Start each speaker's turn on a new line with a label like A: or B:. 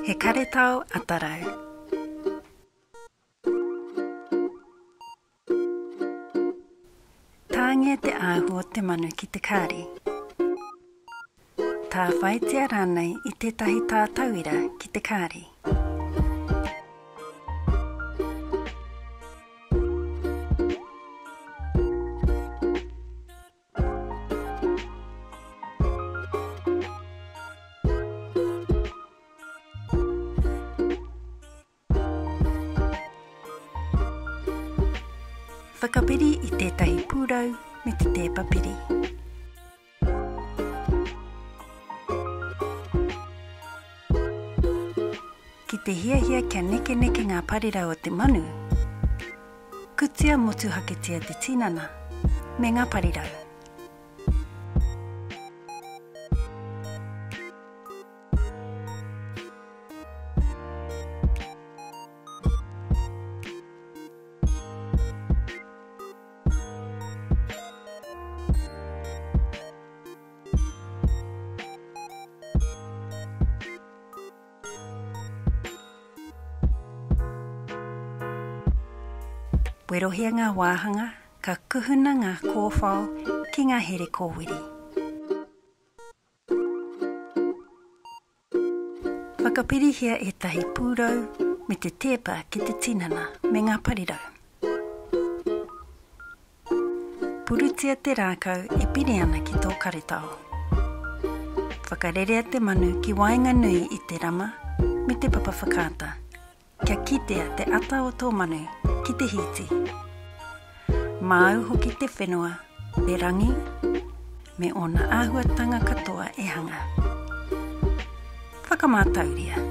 A: He karetao atarau. Tāngia te āhua o te manu ki te kāri. Tāwhaitia rānei i tētahi tātauira ki te kāri. Whakapiri i tētahi pūrau me te tēpa piri. Ki te hiahia kia nekeneke ngā parirau o te manu, kutia motuhaketia te tinana me ngā parirau. Werohia ngā wāhanga ka kuhuna ngā kōwhao ki ngā here kōwiri. Whakapirihia ētahi pūrau me te tēpa ki te tinana me ngā parirau. Purutia te rākau e piri ana ki tō karetao. Whakarerea te manu ki waenganui i te rama me te papa whakaata. Kia kitea te ata o tō manu ki te hīti. Māu hoki te whenua, te rangi, me ōna āhuatanga katoa e hanga. Whakamātauria.